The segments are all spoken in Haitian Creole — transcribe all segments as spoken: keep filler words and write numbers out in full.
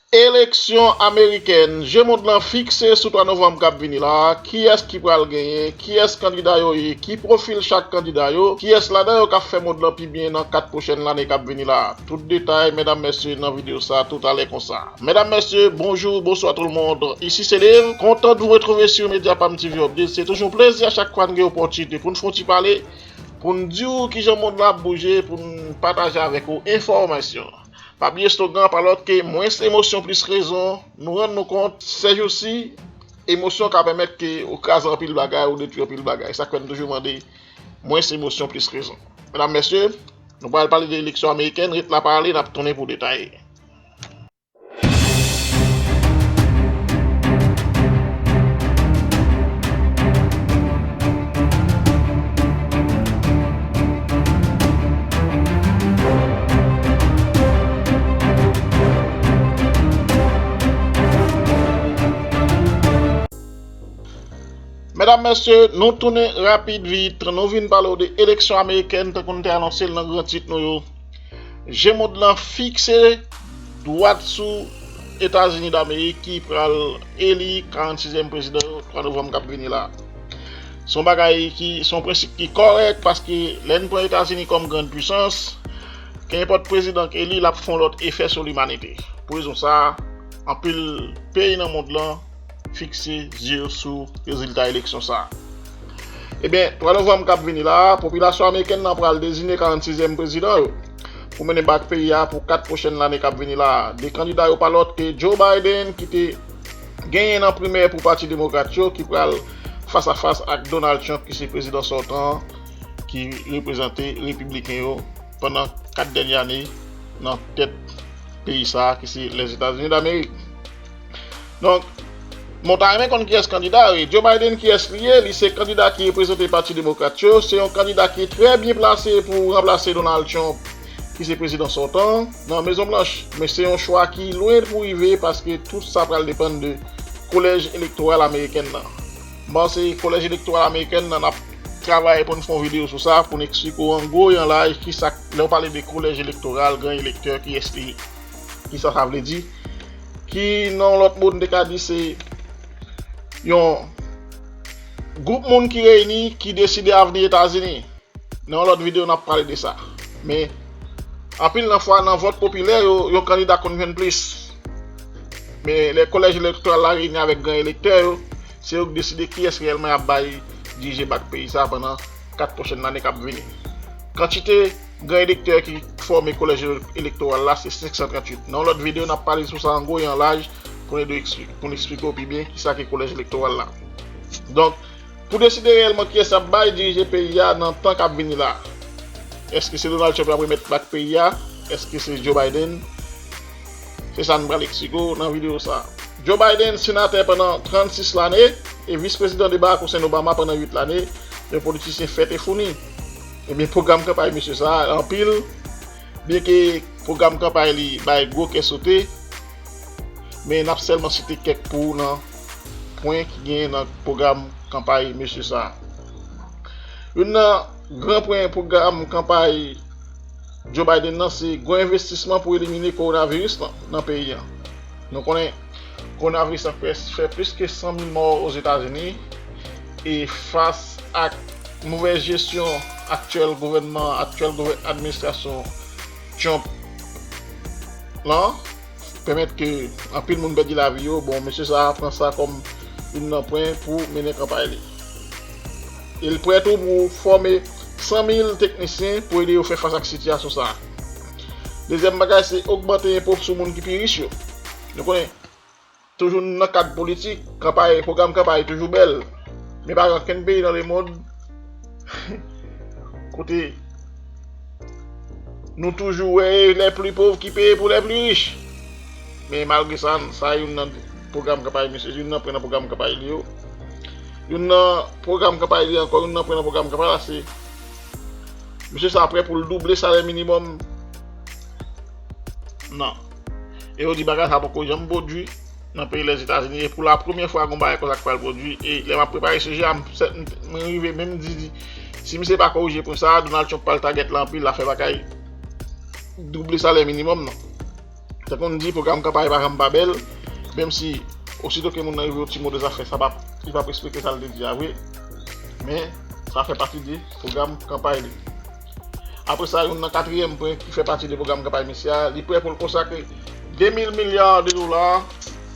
Eleksyon amerikèn, je mond lan fikse sou twa novanm k ap vini la a. Kiyès ki pral genyen? Kiyès kandida yo ye? Ki pwofil chak kandida yo? Kiyès ladan yo k ap fè mond lan pi byen nan kat pwochèn lane k ap vini la a? Tout detay, medam, mesye, nan videyo sa a toutalè konsa. Medam, mesye, bonjou, bonswa tout le monde. Ici c'est Dave. Content de vous retrouver sur Media Pam T V Update. Se toujou yon plezi a chak fwa n gen opòtinite pou n fè yon ti pale, pou n di w kijan mond lan ap bouje, pou n pataje avèk ou enfòmasyon. Pa bliye slogan an pa lòt ke mwens emosyon, plis rezon. Nou rann nou kont, sèjousi, emosyon ka pèmèt ke ou kraze anpil bagay, ou detwi anpil bagay. Sa k fè n toujou mande mwens emosyon, plis rezon. Medam, mesye, nou pral pale de eleksyon amerikèn, ret la pa ale, n ap tounen pou detay. Medam, mesye, nou tounen rapid vit. Nou vin pale w de eleksyon amerikèn, tankou n te anonse l nan gran tit nou yo. Je mond lan fikse dwat sou Etazini Damerik ki pral eli karannsizyèm prezidan yo twa novanm k ap vini la. Se yon bagay ki, se yon prensip ki kòrèk, paske lè n pran Etazini kòm grann pwisans, kenenpòt prezidan k eli, l ap fè yon lòt efè sou limanite. Pou rezon sa a, anpil peyi nan mond lan fikse zye yo sou rezilta eleksyon sa a. Ebyen, twa novanm k ap vini la a, popilasyon amerikèn nan pral deziye karannsizyèm prezidan yo pou mennen bak peyi a pou kat pwochèn lane k ap vini la a. De kandida yo pa lòt ke Joe Biden, ki te genyen nan primè pou Pati Demokrat yo, ki pral fas a fas ak Donald Trump, ki se prezidan sòtan an, ki reprezante repibliken yo pandan kat dènye ane nan tèt peyi sa a, ki se Lèzetazini Damerik. Donk, bon, ta renmen konn kiyès kandida yo ye. Joe Biden, kiyès li ye? Li se kandida ki reprezante Pati Demokrat yo. Se yon kandida ki trè byen plase pou ranplase Donald Trump, ki se prezidan sòtan, nan Mezon Blanch. Men se yon chwa ki lwen pou rive, paske tout sa pral depann de kolèj elektoral amerikèn nan. M panse kolèj elektoral amerikèn nan, n ap travay pou n fè yon videyo sou sa, pou n eksplike w an gwo e an laj kisa, lè w pale de kolèj elektoral, gran elektè, kiyès li ye, kisa sa vle di. Ki, nan yon lòt mo, n te ka di se yon gwoup moun ki reyini, ki deside avni Etazini. Nan yon lòt videyo, n ap pale de sa. Men, anpil nan fwa, nan vòt popilè yo, yon kandida konn jwenn plis. Men, lè kolèj elektoral la reyini avèk gran elektè yo, se yo k deside kiyès reyèlman y ap bay dirije bak peyi sa a pandan kat pwochèn lane k ap vini. Kantite gran elektè ki fòme kolèj elektoral la, se senk san tranntuit. Nan yon lòt videyo, n ap pale sou sa an gwo e an laj pou n ede w ekspli-, pou n eksplike w pi byen kisa ki kolèj elektoral la. Donk, pou deside reyèlman kiyès y ap bay dirije peyi a nan tan k ap vini la. Èske se Donald Trump y ap remèt bak peyi a? Èske se Joe Biden? Se sa n pral eksplike w nan videyo sa a. Joe Biden, senatè pandan trannsis lane e vis prezidan de Barack Hussein Obama pandan uit lane, yon politisyen fèt e founi. Ebyen, pwogram kanpay mesye sa a anpil, byenke pwogram kanpay li bay gwo kè sote, men n ap sèlman site kèk pou w nan pwen ki genyen nan pwogram kanpay mesye sa a. Youn nan gran pwen pwogram kanpay Joe Biden nan se gwo envestisman pou elimine kowonaviris lan nan peyi an. Nou konnen kowonaviris lan fè, fè plis ke san mil mò Ozetazini, e fas ak movèz jesyon aktyèl gouvènman, aktyèl gouvè-, administrasyon Trump lan, pèmèt ke anpil moun pèdi lavi yo. Bon, mesye sa a pran sa kòm youn nan pwen pou mennen kanpay li. E l prè tou pou fòme san mil teknisyen pou ede yo fè fas ak sitiyasyon sa a. Dezyèm bagay, se ogmante enpo sou moun ki pi rich yo. Nou konnen, toujou nan kad politik, kanpay, pwogram kanpay toujou bèl. Men pa gen okenn peyi nan lemonn kote nou toujou wè e lè pli pòv ki peye pou lè pli rich. Men malgre sa, sa youn nan pwogram kanpay misye, youn nan pwen nan pwogram kanpay li yo. Youn nan pwogram kanpay li ankò, youn nan pwen nan pwogram kanpay la, se misye sa prè pou l double salè minimòm nan. E yo di bagay sa poko janm pwodui nan peyi Lèzetazini. E pou la premyè fwa, gon bagay konsa k pral pwodui. E lè m ap prepare sijè a, m, m rive menm di, di, si misye pa korije pwen sa a, Donald Trump pral tagèt la anpil, l ap fè bagay double salè minimòm nan. Tankou m di, pwogram kanpay pa janm pa bèl, menm si osito ke moun nan rive yon ti mo de zafè, sa p ap, li p ap respekte sa l te di a vre. Men, sa fè pati de pwogram kanpay li. Apre sa, youn nan katriyèm pwen ki fè pati de pwogram kanpay misye a, li prè pou l konsakre de mil milya de dola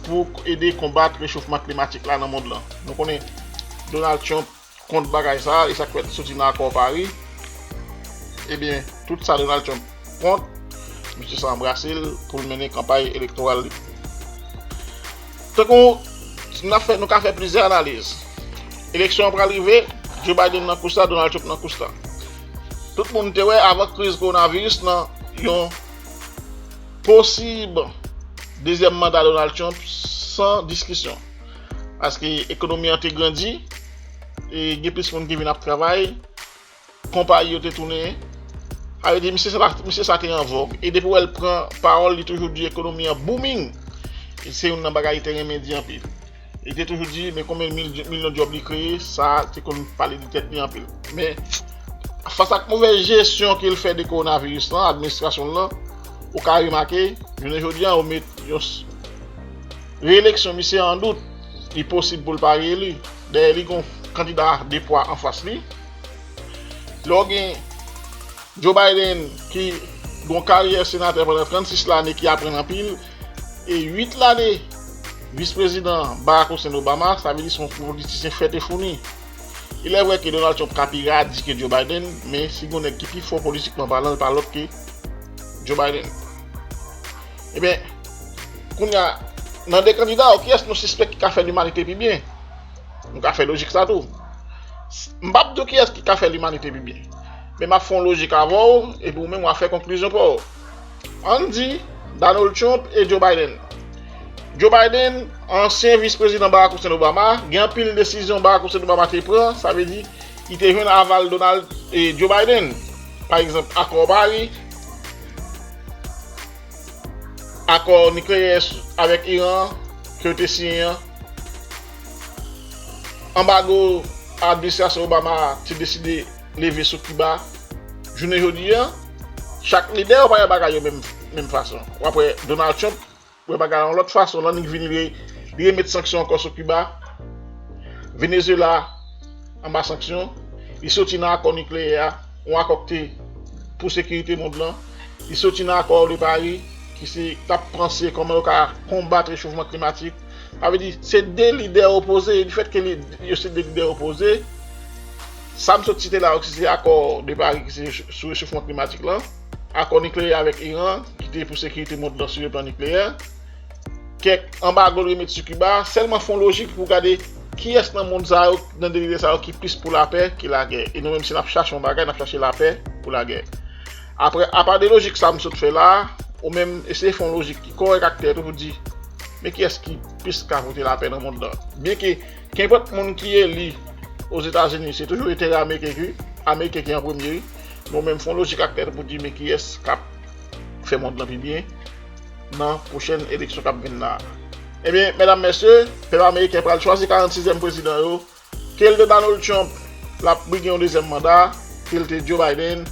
pou ede konbat rechofman klimatik la nan mond lan. Nou konnen Donald Trump kont bagay sa, e sa k fè l soti nan akò Pari. Ebyen, tout sa Donald Trump kont, misye sa anbrase l pou l mennen kanpay elektoral li. Tankou n ap fè, nou ka fè plizyè analiz. Eleksyon an pral rive, Joe Biden nan kous la, Donald Trump nan kous la. Tout moun te wè avan kriz kowonaviris nan yon posib dezyèm manda Donald Trump san diskisyon. Paske ekonomi an te grandi, e gen plis moun ki vin ap travay, konpayi yo te tounen. Sa vle di, misye sa, misye sa te an vòg. E depi w wè l pran pawòl, li toujou di ekonomi an booming. E se youn nan bagay li te renmen di anpil. Li te toujou di, men konbyen mil, milyon djòb li kreye, sa te konn pale de tèt li anpil. Men, fas ak movèz jesyon ke l fè de kowonaviris lan, administrasyon l lan, ou ka remake, jounen jodi a, yo met yon s-, reyeleksyon misye an dout. Li posib pou l pa reyeli. Dayè, li gen yon kandida de pwa anfas li. Lè w gen Joe Biden, ki gen yon karyè senatè pandan trannsis lane, ki aprann anpil, e uit lane vis prezidan Barack Hussein Obama, sa vle di se yon politisyen fèt e founi. Il est vrai ke Donald Trump ka pi radi ke Joe Biden, men si gen yon nèg ki pi fò politikman palan, l pa lòt ke Joe Biden. Ebyen, kounye a, nan de kandida yo, kiyès nou sispèk ki ka fè limanite pi byen? Nou ka fè lojik sa tou. M p ap di w kiyès ki ka fè limanite pi byen. Men m ap fè yon lojik avè w, epi ou menm w a fè konklizyon pa w. Ann di Donald Trump e Joe Biden. Joe Biden, ansyen vis prezidan Barack Hussein Obama, gen anpil desizyon Barack Hussein Obama te pran, sa vle di, li te jwenn aval Donald e Joe Biden. Pa egzanp, akò Pari, akò nikleyè avèk Iran ke yo te siyen an, anbago administrasyon Obama te deside leve sou Kiba. Jounen jodi a, chak lidè yo pa wè bagay yo menm, menm fason. W ap wè Donald Trump wè bagay la yon lòt fason, l annik vini li, li remet sanksyon ankò sou Kiba. Venezuela anba sanksyon. Li soti nan akò nikleyè a, yon akò ki te pou sekirite mond lan. Li soti nan akò de Pari, ki se t ap panse kòman yo ka konbat rechofman klimatik. Sa vle di, se de lidè opoze, e difèt ke li, yo se de lidè opoze, sa m sot site la yo, ki se akò de Pari, ki se sou rechofman klimatik lan, akò nikleyè avèk Iran, ki te pou sekirite mond lan sou le plan nikleyè, kèk anbago l remet sou Kiba, sèlman fè yon lojik pou gade kiyès nan mond sa yo, nan de lidè sa yo ki plis pou lapè ke lagè. E nou menm, si n ap chache yon bagay, n ap chache lapè pou lagè. Apre, apa de lojik sa m sot fè la a, ou menm eseye fè yon lojik ki kòrèk ak tèt ou pou di, men kiyès ki plis ka pote lapè nan mond lan? Byenke, kenpòt moun ki eli Ozetazini, se toujou enterè ameriken ki, ameriken ki an premye, wi. Men ou menm fè yon lojik ak tèt ou pou di, men kiyès k ap fè mond lan pi byen nan pwochèn eleksyon k ap vin la a. Ebyen, medam, mesye, pèp ameriken pral chwazi karannsizyèm prezidan yo, ke l te Donald Trump, l ap brige yon dezyèm manda, ke l te Joe Biden,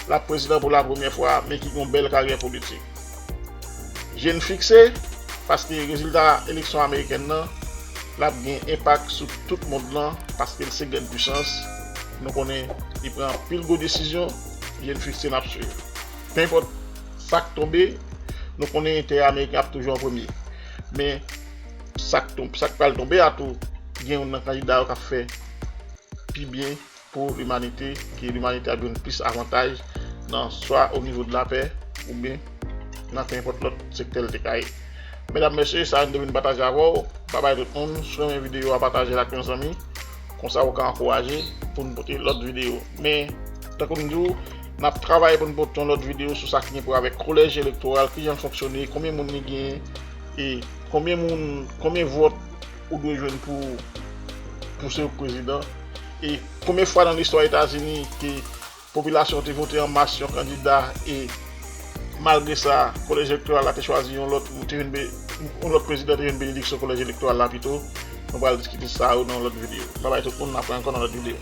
l ap prezidan pou lapremyè fwa, men ki gen yon bèl karyè politik. Je n fikse, paske rezilta eleksyon amerikèn nan, l ap gen enpak sou tout mond lan, paske l se grann pisans. Nou konnen li pran anpil gwo desizyon, je n fikse n ap swiv. Penpòt sa k tonbe, nou konnen enterè ameriken ap toujou an premye. Men, sa k tonbe, sa k pral tonbe a tou, gen youn nan kandida yo k ap fè pi byen pou limanite, ke limanite ap jwenn plis avantaj nan swa o nivo de lapè oubyen nan kenpòt lòt sektè l te ka ye. Medam, mesye, sa n te vin pataje avè w. Babay tout moun, si w renmen videyo a, pataje l ak yon zanmi. Konsa ou ka ankouraje pou n pote lòt videyo. Men, tankou m di w, n ap travay pou n pote yon lòt videyo sou sa ki gen pou wè avèk kolèj elektoral, kijan l fonksyone, konbyen moun li genyen, e konbyen moun, konbyen vòt ou dwe jwenn pou, pou se ou k prezidan. E konbyen fwa nan listwa Etazini ke popilasyon te vote an mas yon kandida e malgre sa, kolèj elektoral la te chwazi yon lòt, te jwenn be-, yon lòt prezidan te jwenn benediksyon kolèj elektoral la pito. Nou pral diskite sa yo nan yon lòt videyo. Babay tout moun, n ap wè ankò nan lòt videyo.